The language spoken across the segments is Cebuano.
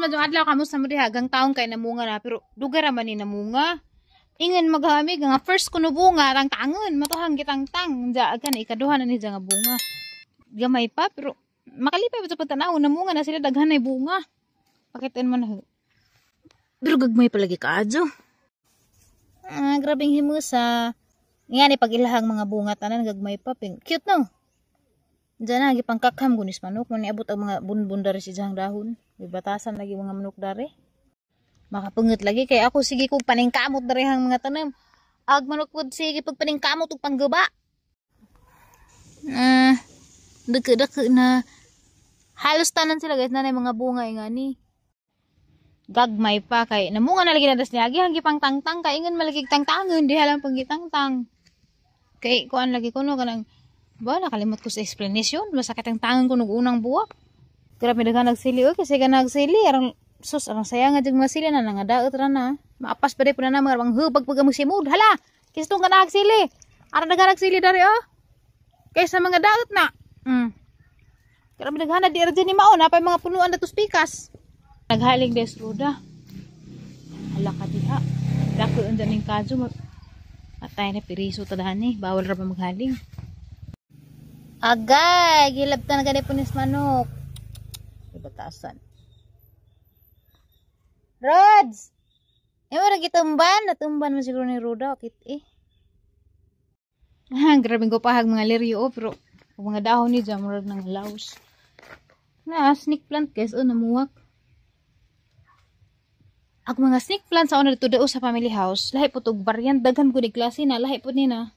Man yung adlaw kamo sa mo diha gang taong kay namunga na, pero dugay ra man ni namunga. Ingon maghamig nga first kuno bunga tang tangon matuhang gitangtang ja kan ikaduha na ni nga bunga. Gamay pa pero makalipay ba sa pagtanaw, namunga na sila, daghan na bunga. Pakitin mo na. Pero gagmay palagi kaadyo. Ah, grabeng himusa. Nga ni pag ilahang mga bunga tanan gagmay pa ping. Cute, no? Diyan na gipangkakham gunis manok mo niabot ang mga bunbun dari si diyang dahon. Batasan lagi mga manok dari. Makapungot lagi kay ako sige kog paningkamot dari hang mga tanom. Ag manok pud sige pag paningkamot ug panggaba. Ah, dako na halos tanan sila, guys, na mga bunga nga ni. Gagmay pa kay namunga na lagi na das niya hanggi pang tangtang kay ingon malagi tangtangon diha lang pang gitangtang. Kay kuan lagi kuno kanang ba nakalimot ko sa explanation, masakit ang tangan ko nung unang buwak. Grabe daghan nagsili oy, kasi ka nagsili arang sus, arang sayang nga jud mga sili na nangadaot ra na. Maapas pa po na na mga hubag pag mo simud. Hala, kasi tong ka nagsili. Arang daghan nagsili dari oh. Kaysa mga daot na. Grabe daghan na di ra ni mao na pa mga punuan na pikas. Naghaling des ruda. Hala ka diha. Dako unsa ning kadyo. Patay na piriso ta dani, bawal ra ba maghaling. Agay, gilabtan na gani punis manok. Ibatasan. Rods! Eh, wala gitumban. Natumban mo siguro ni Roda. Kit eh. Grabe ko pahag mga liryo, oh, pero ang mga dahon ni dyan, murag ng laos. Na, snake plant, guys. Oh, namuwak. Ang mga snake plant sa una dito dao sa family house, lahi po tog variant, daghan ko ni klase na, lahi po ni na.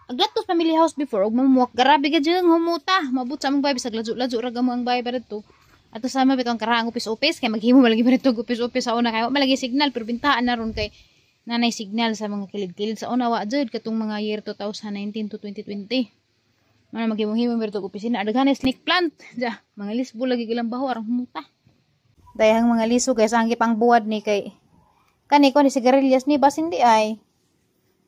Ag dato family house before, og mamuwak, grabe ka dyan, humuta. Mabot sa among bahay, bisag ladyo-ladyo ra mo ang bahay ba dito. Ato sama bitong karaang upis-upis, kay maghimo malagi ba dito upis-upis sa una, kay wa malagi signal, pero bintaan na ron kay nanay signal sa mga kilid-kilid sa una, wa jud katong mga year 2019 to 2020. Mana maghimo-himo ba dito opisina, daghan snake plant. Ja, mga lisbo lagi ilang baho arang humuta. Dayang mga liso, guys, ang gipang buwad ni kay kani ko ni sigarilyas ni basin di ay.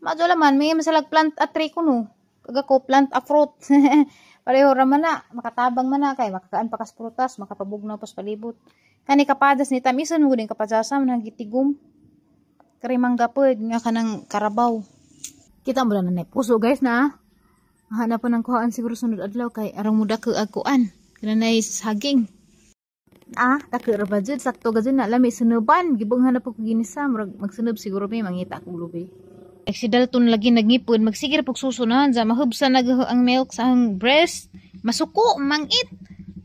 Madyo laman may masalag plant a tree kuno. Kaga ko plant a fruit. Pareho ra man na, makatabang man na kay makakaan pa kas prutas, makapabugnaw pas palibot. Kani kapadas ni tamison mo din kapadasa man gitigom. Kari mangga pod nga kanang karabaw. Kita mo na na puso, guys, na. Hanap po ng kuhaan siguro sunod adlaw kay arang muda ka agkuan. Kananay saging. Ah, dako ra ba jud, sakto ga jud na, lami sunuban, gibunghan na po ko ginisa, murag magsunob siguro mi mangita kog lubi. Si Dalton lagi nagngipon, magsige ra pug susunahan sa mahubsa nag ang milk sa ang breast, masuko, mangit.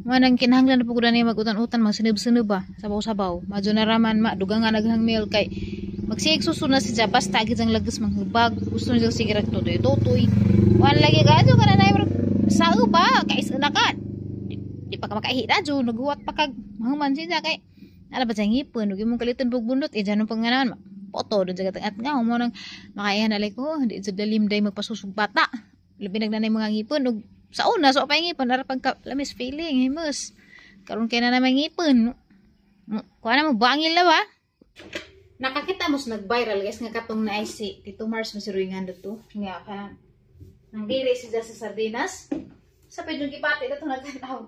Manang kinahanglan na po ko na mag-utan-utan, magsunob-sunob ba, sabaw-sabaw. Madyo na raman, ma, dugang nga naghang milk kay magsige suso na siya, basta agad ang lagas manghubag, gusto niya sige ra tutoy-tutoy. Wan lagi ka, ka na na, sao ba, kais na ka. Di pa ka makaihi na, dyo, naghuwat pa kag mahuman siya kay ala ba siya ngipon, ug imong kaliton pug bunot, eh, dyan ang panganaman, poto, doon sa katangat nga, mo nang makaihan alay ko, hindi sa dalim day magpasusog bata. Labi nagnanay mga ngipon, ug sa una, so pa yung ngipon, ara pagka, lamis feeling, himus. Karon kay na naman ngipon. Kuha na mo, bangil na ba? Nakakita mo sa nag-viral, guys, nga katong na si Tito Mars masiruingan dito. Nga ka, nang diri siya sa sardinas. Sa pwede yung gipati na ito nagtanaw.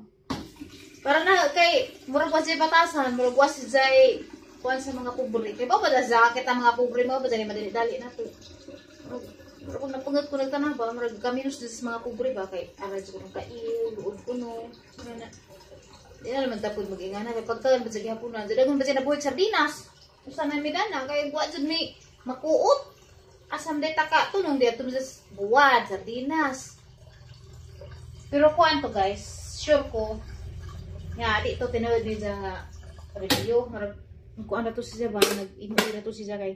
Para na kay murag wa siya batasan, murag wa siya kuan sa mga pobre. Kay ba ba sa kita mga pobre mo ba dali madali-dali na to. Murag kung napungot ko nagtanaw ba, murag kaminos sa mga pobre ba kay ara jud ko kail, luod ko no. Ano na. Di na naman tapod mag-ingana kay pagkaan ba sa gihaponan. Dagon ba siya nabuhi sardinas? Usa na mi dana kay wa jud mi makuot. Asam day taka tunong di ato sa buwad sardinas. Pero kuan to, guys, sure ko nga di to tinuod ni nga review, murag kuan na to siya ba, nag-ingon na to siya kay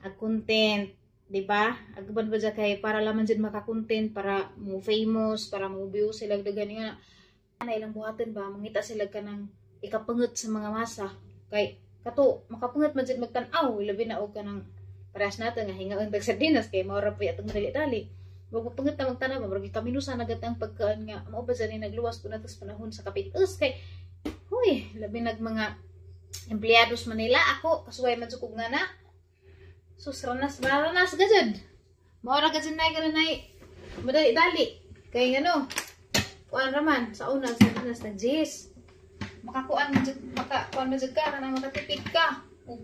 ag content, di ba? Agban ba siya kay para laman jud maka-content, para mo famous, para mo view sila daghan nga na ilang buhaton ba, mangita sila kanang ikapangot sa mga masa kay kato makapangot man jud magtan-aw, labi na og kanang parehas nato nga hingaon tag sardinas kay mao ra po atong madali-dali. Wag mo pangot na magtanaw, murag kaminusa na ang pagkaan nga mao ba dyan nagluwas ko na tas panahon sa kapitos kay huy, labi nag mga empleados Manila ako kasuway man sukog nga na. Sus, ranas ranas gajud. Mao ra gajud nay kana nay madali-dali kay ngano kuan raman sa una sa dinas nag-jis makakuan man jud maka Makakuan man jud ka, kanang makatipid ka. Ug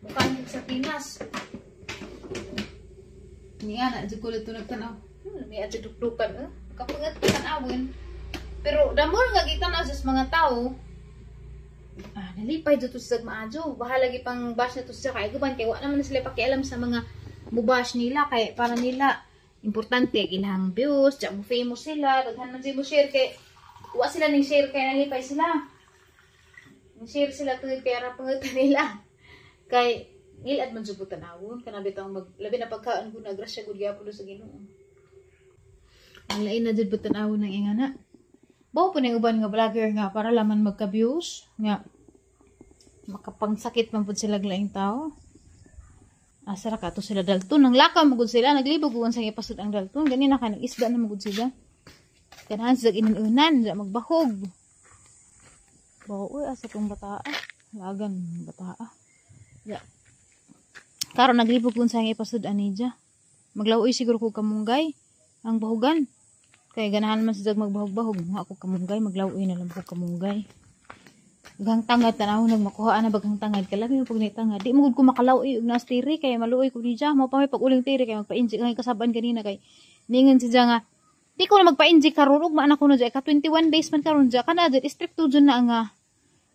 mukaan kag sardinas. Niya na jud ko dito nagtanaw. May adyo dukdukan eh. Kapangat tanawin. Pero damol nga gitanaw sa mga tao. Ah, nalipay dito sa maajo. Bahala lagi pang bash na to siya kay guban kay wa naman na sila pakialam sa mga mubash nila kay para nila importante ang ilang views, diya mo famous sila, daghan man sila mo share kay wa sila ning share kay nalipay sila. Ning share sila tungod kay ra pangutan nila. Kay ngilad man jud ko tanawon kana bitang mag labi na pagkaon ko na grasya gud gyapon sa Ginoo. Ang lain na jud tanawon ng ingana. Bawo po na uban nga vlogger nga para laman magka-views nga makapangsakit man pud sila laing tao. Asa ra kato sila Dalton, nang lakaw magud sila, naglibog ug sa ipasud ang Dalton, gani na kanang isda na magud sila. Kanahan sila inunan, sa magbahog. Bawo uy, asa tong bataa? Lagan bataa. Ya. Karon naglibog kun sa ipasud ani dya. Maglawoy siguro ko kamunggay ang bahugan. Kay ganahan man sila magbahog-bahog, mga ako kamunggay, maglawoy na lang ko kamunggay. Baghang tangad tanaw nagmakuha na baghang tangad kalami mo pag naitangad. Di mo gud ko makalaoy og naas tiri kay maluoy ko niya. Mao pa may pag-uling tiri kay magpa-inject ang kasaban kanina kay ningon si nga di ko na magpa-inject karon ug maana ko na dya ka 21 days man karon dya kana dya stricto jud na ang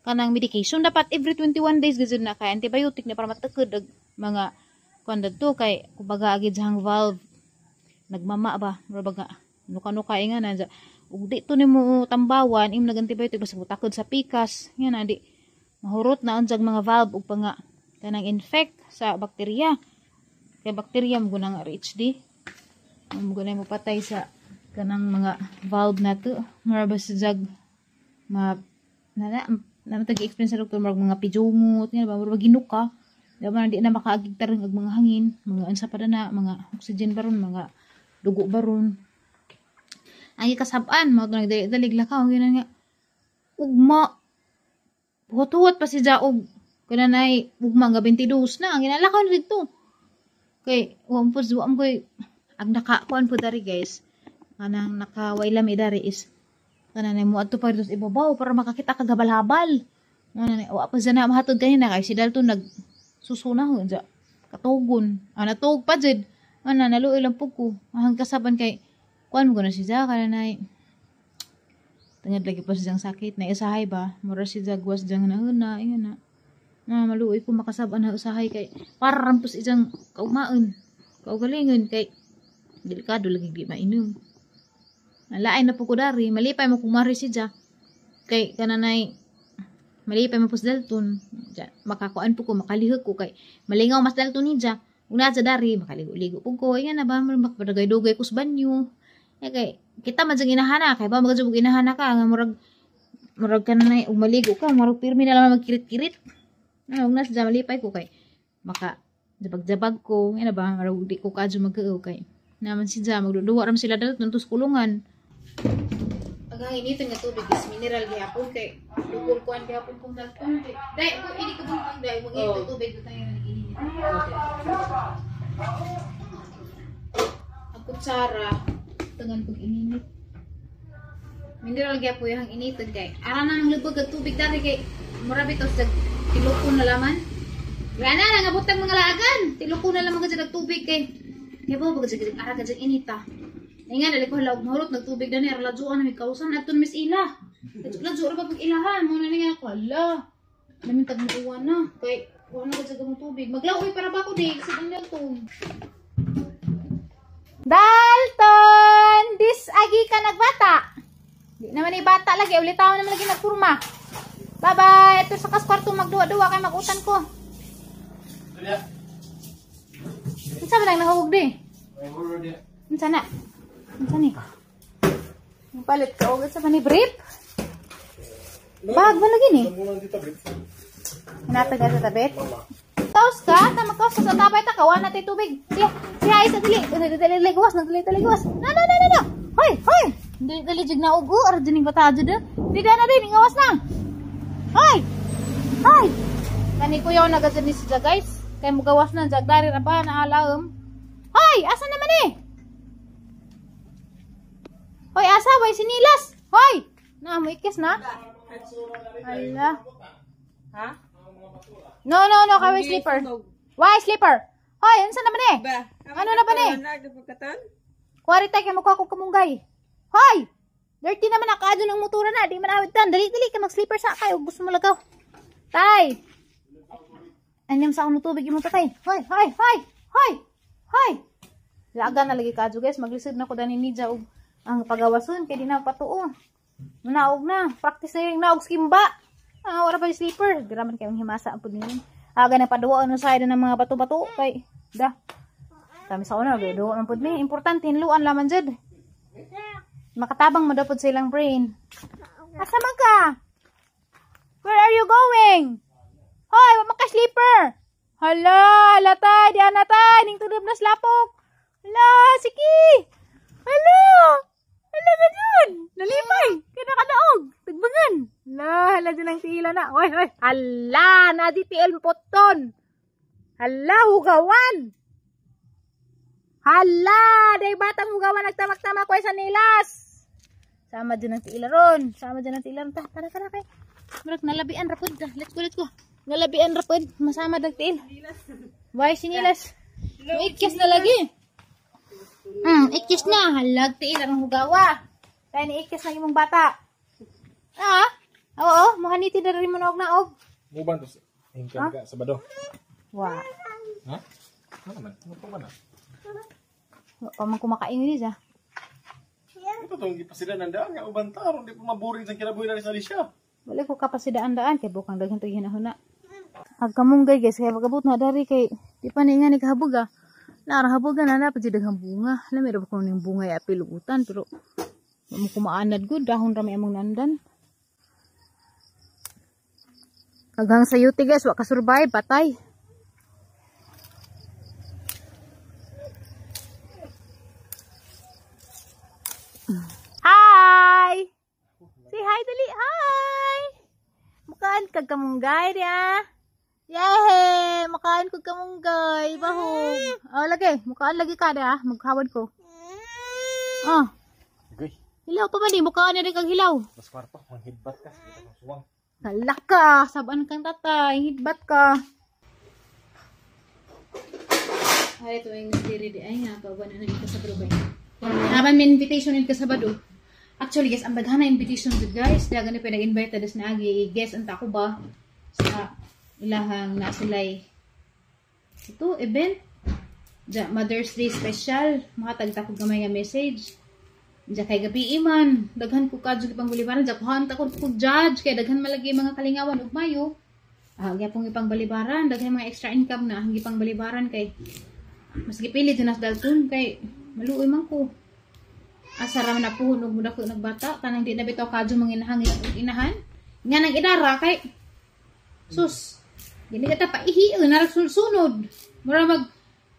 kanang medication dapat every 21 days gud na kay antibiotic na para matakod og mga kuan dadto kay kumbaga agi diyang valve nagmama ba mura baga nuka-nuka nga na dya. Ug di to nimo tambawan im nag-antibiotic basta mutakod sa pikas nga na di mahurot na unsag mga valve ug panga kanang infect sa bakterya kay bakterya mo gunang RHD mo gunay mo patay sa kanang mga valve nato mura ba sa jag ma na na tag-explain sa doktor murag mga pijungot nga ba mura ba ginuka di ba di na makaagig tarong og mga hangin mga unsa pa na mga oxygen baron mga dugo baron. Ang ikasab-an, mo ito nagdali-dalig lakaw, gano'n nga, ugma, huwat-huwat pa si Jaog, kananay, ugma nga 22 na, ang ginalakaw na dito. Kay, huwag po, huwag ko, ang nakakuan po dari guys, kanang nakawailam dari is, kananay mo ato pa dito sa ibabaw, para makakita kagabal-habal. Kananay, wa pa siya na mahatod kanina, kay si Dalton nagsusuna ho, dya, katugon, ah, natug pa dyan, ana, naluoy lang po ko, ang kasaban kay, kuan mo na siya kananay tungod lagi pa siyang sakit na usahay ba mura siya gwas diyang nahuna ingon na na maluoy ko makasab-an na usahay kay para rampos isang kaumaon kaugalingon kay delikado lagi di mainom. Lain na po ko dari malipay mo kung mari siya kay kananay malipay mo pos Dalton makakuan po ko makalihok ko kay malingaw mas Dalton niya una sa dari makaligo-ligo po ko ingan na ba makpadagay-dugay ko sa banyo. Eh, kay kita man jud inahana kay ba magajud inahana ka nga murag murag kananay ug maligo ka murag pirmi na lang magkirit-kirit. Ano ug nas malipay ko kay maka jabag-jabag ko ina ba murag di ko kaadyo magkuo kay naman si ja magduduwa ram sila dalton tus kulungan. Agang initon nga tubig is mineral gihapon kay dugol kuan gihapon kong dalton kay dai ko ini ko buntong dai mo ngito tubig do tayo nag-iinit. Okay. Ang kutsara tangan pag ininit. Mineral gyapon yung initon kay ara na ang lubog ang tubig dari kay mura bitaw sa tiloko na laman. Wala na nangabot ang mga laagan. Tiloko na lamang gud tubig kay kay ba pag ara gud inita. Ay nga dali ko hala og mahurot nagtubig dani ara ladyoan na mi kausan adto mis ila. Ladyo ra ba pag ilahan mo na nga ako hala. Namin tag muuwan na kay wala na gud ang tubig. Maglaoy para ba ko di sa Dalton. Dalton, dis agi ka nagbata. Di naman ni bata lagi, ulitaw naman lagi nagpurma. Bye-bye. Ito sa kas kwarto magduwa-duwa kay magutan ko. Unsa ba nang nahugog di? Unsa na? Unsa ni? Palit ka og unsa ba ni brief? Bag mo lagi ni. Hinatag sa tabet. Kaos ka, tama kaos sa tabay ta kawa na tay tubig. Siya, siya ay sa dili, dili dili gawas, nagdili dili gawas. No no no no no. Hoy, hoy. Dili dili jud na ugo ar jud ning bata jud. Di na din gawas na. Hoy. Hoy. Kani kuyaw na gajud ni siya guys. Kay mo gawas na jag dari ra ba na alaom. Hoy, asa naman eh? Hoy, asa way sinilas? Hoy. Na mo ikis na. Hala. No, no, no, kay slipper. Why slipper? Hoy, unsa naman eh? Ba, Ano na ba ni? Kuwari tayo kay mukha ko kamunggay. Hoy! Dirty naman nakaadyo ng motora na. Di man awit tan. Dali, dali ka mag-slipper sa kayo. Gusto mo lagaw. Tay! Anyam sa akong tubig imo tatay. Hoy, hoy, hoy! Hoy! Hoy! Laga na lagi kaadyo guys. Maglisod na ko dani ni og ang pagawason kay di na patuo. Naog na. Practice na yung naog skimba. Ah, wala pa yung slipper. Graman kayong himasa ang pud niyo. Aga na paduwa ano side ng mga bato-bato kay da. Kami sa una, duwa man pud mi. Importante hinluan laman jud. Makatabang mo daw pud sa ilang brain. Asa man ka? Where are you going? Hoy, wa maka slipper. Hala, latay, di ana tay, ning tudob na slapok. Hala, sige. Hala. Hala na jud. Nalipay, kinakadaog. Tagbangan. Hala, hala dyan ang tiila na. Hoy, hoy. Hala, na di tiil poton. Hala, hugawan. Hala, day batang hugawan nagtamak-tamak ko sa nilas. Sama dyan ang tiila ron. Sama dyan ang tiila ron. Tara, tara kay. Murag nalabian ra pud. Let's go, let's go. Nalabian ra pud. Masama dag tiil. Why sinilas? Ikis na lagi. Ikis na. Halag tiil ang hugawa. Tayo ni ikis na imong bata. Ah? Oo, muhaniti na rin mo naog-naog. Muban to hingkan ka Sabado. Wa. Ha? Ano naman? Ano pa ba na? Wa pa man kumakain ni siya. Ito tong gipasila ng daan nga uban ta aron di pa maboring sa kinabuhi na sa Alicia. Wala ko kapasidaan-daan kay bukang daghan tag hinahuna. Ag kamunggay guys kay pagabot na dari kay di pa ni nga ni kahabog ah. Naara habog na na pa jud daghang bunga. Lami ra ba kuno ning bunga ya piluutan pero wa mo kumaanad gud dahon ra may among nandan. Aghang sayuti guys, wa ka survive patay. Hi! Say hi dali. Hi! Mukaan kag kamunggay diya. Yay! Mukaan kag kamunggay. Bahog. Oh, lagi. Mukaan lagi ka diya. Maghawad ko. Oh. Gay, Hilaw pa man di. Mukaan na rin kag hilaw. mas kwarto manghidbat ka sa kitang suwang. Hala ka. Sabaan kang tatay. Hidbat ka. Ay, ito yung mystery di. Ay nga, pagwan na ito sa Sabado ba? Naman may invitation nito sa Sabado. Actually, guys, ang daghan na invitation gud guys. Dagan ni pinag-invite das na agi guest ang tako ba sa ilahang nasulay ito event. Ja, Mother's Day special. Makatagta ko gamay nga message. Ja kay gabi iman, daghan ko kadyo gipang balibaran, ja kuhaan ta ko judge kay daghan malagi mga kalingawan ug mayo. Ah, gyapon gipang balibaran, daghan mga extra income na ang gipang balibaran kay mas gipili dyan nas dalton kay maluoy man ko. Asa ra man na puhon og mudako nagbata kanang di na bitaw kadyo mga inahan. Nga nang idara kay sus. Dili ka ta paihi na sulsunod. Mura mag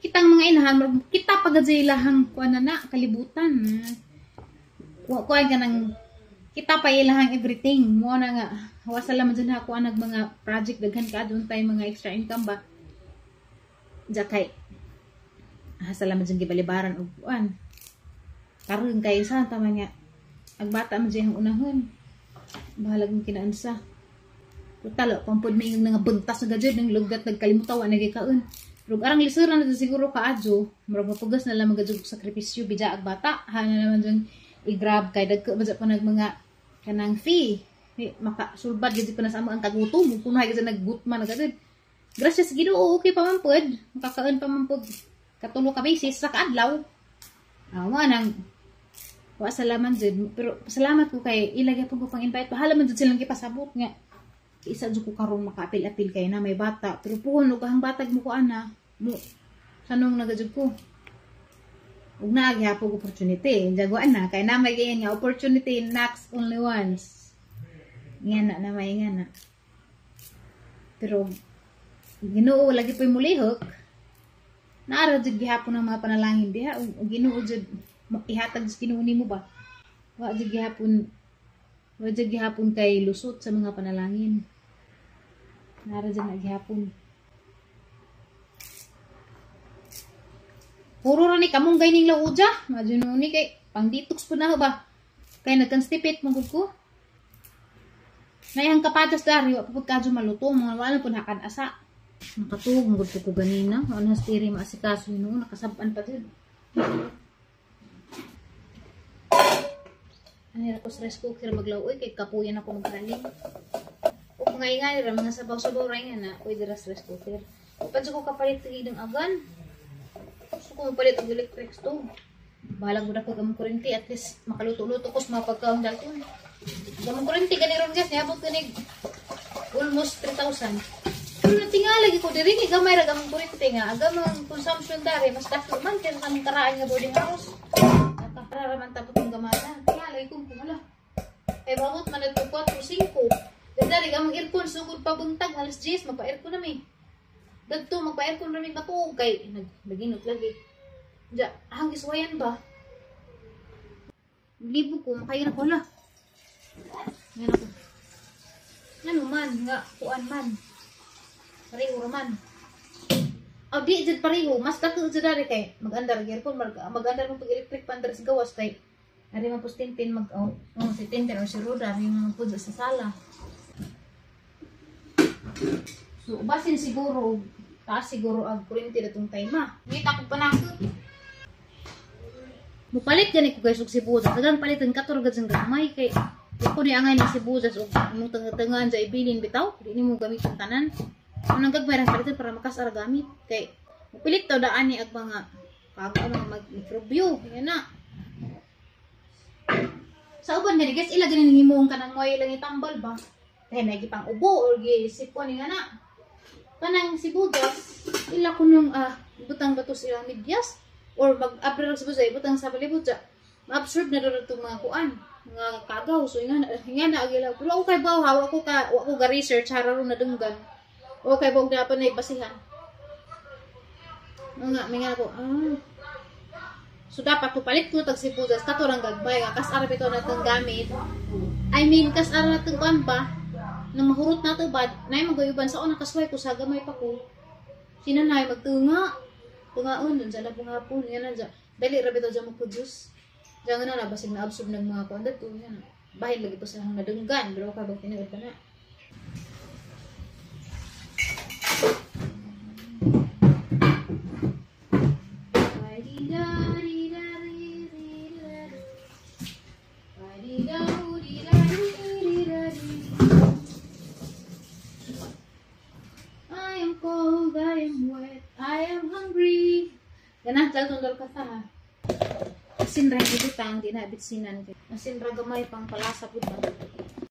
kitang mga inahan, mura kita pagad sa ilahang kuan na kalibutan. Kuan ka nang kita pa ilahang everything. Mo na nga wasa laman dyan ha kuan nag mga project daghan ka doon tayo mga extra income ba. Ja kay salamat dyan gibalibaran og kuan. Karon kay sa tama nga agbata man dyan ang unahon. Bahalag mong kinaansa. Total, pampod may nga buntas na gadyo ng lugat nagkalimutaw na gikaon. Pero arang lisuran na siguro kaadyo, murag mapugas na lang magadyo sakripisyo bija ag bata. Hana naman dyan i-grab kay dagko ba pa nag mga kanang fee. Makasulbad gid pa na sa amo ang kagutom, kuno hay gid naggutma na gadyo. Gracias Ginoo, okay pa man pod. Makakaon pa man pod katulo ka basis sa kaadlaw. Awa nang wa salamat jud, pero salamat ko kay ilagay po ko pang invite. Bahala man jud silang gipasabot nga isa jud ko karon makaapil-apil kay na may bata. Pero puhon og ang batag mo ko ana mo sanong nagadjud ko. Ug naa gihapon opportunity. Jaguan na kay na may ganyan nga opportunity knocks only once. Nga na na may nga na. Pero Ginoo lagi po'y mulihok. Naara jud gihapon ang mga panalangin diha ug Ginoo jud ihatag sa Ginoo nimo ba. Wa jud gihapon kay lusot sa mga panalangin. Naara jud na gihapon. Puro ra ni kamunggay ning lauja. Madyo ni kay pang detox pud na ba. Kay nagkanstipit man gud ko. Nayang kapatas dari wa pa pud kadyo maluto, mga wala pud hakan asa. Nakatuog mo gud ko ganina. Ano hastiri maasikaso yun. Nakasaban pa din. Ano ko sa rice cooker maglaoy kay kapuyan ako maghaling. O kung nga ra mga sabaw-sabaw ra nga na pwede ra sa rice cooker. Panso ko kapalit ng agan. Gusto ko mapalit og electric stove. Bahalag mo na ko gamong kurinti, at least makaluto-luto ko sa mga pagkaon dalton. Gamong kurinti gani ron guys, niabot kanig almost 3,000. Pero natinga lagi ko diri kay gamay ra gamong kurinti nga agamang consumption diri mas dako man kaysa sa among karaan nga boarding house. Nakakara man tapos ang gamana. Tinga lagi ko wala. Ay mabot man adto 4 5. Dali gamong aircon sugod pa buntag alas 10 magpa-aircon nami. Dagto magpa-aircon rami matuog kay naginot lagi. Ja, ahang giswayan ba? Libo ko makain ako la. Ngayon ako. Ngano man nga kuan man. Pareho ra man. Aw di jud pareho, mas dako jud dari kay mag-andar aircon, mag-andar mo pag electric pan sa gawas kay ari man pus tintin mag oh, si Tintin or si Roda ari man pud sa sala. So basin siguro taas siguro ang kuryente datong time ah. Ngita ko panakot. Mupalit gani ko guys og sibuyas. Daghang palitan kator gad sang gamay kay ako ni angay ni sibuyas og imong tanga-tangaan sa ibilin bitaw, di nimo gamiton tanan. Unang gagmay ra palitan para makas-ara gamit kay mupilit taw daan ni ag mga kaga mga mag-mikrobyo, yan na. Sa uban gani guys, ila gani nimo ang kanang moy lang itambal ba. Kay may gipang ubo or gisipon ni nga na. Kanang sibuyas, ila kunong butang bato sa ilang medyas or mag-abra lang sibuyas, butang sa palibot sa ma-absorb na doon itong mga kuan, mga kagaw. So nga na agila. Pero ako kay baw, hawa ko ka, wa ko ga-research, hararon na dunggan. O kay baw dapat na ibasihan. Nga, may nga ako, So dapat palit ko tag sibuyas, kato lang gagbay, kas-ara bitaw na itong gamit. I mean, kas-ara na itong kuan ba? Nang mahurot na ito ba, nay magayuban sa una kasway ko sa gamay pa ko. Sinanay magtunga. Tungaon dun sa labong hapon. Yan na dyan. Dali ra bitaw dyan magproduce. Diyan nga na, basig na-absorb ng mga kuan dato. Yan na. Bahin lagi po sa nadunggan. Pero ka bang tinuod pa na. I am cold, I am wet, I am hungry. Ganang tagtong ka ta ha. Asin ra gibutang di na bitsinan kay. Asin ra gamay pang palasa pud ba.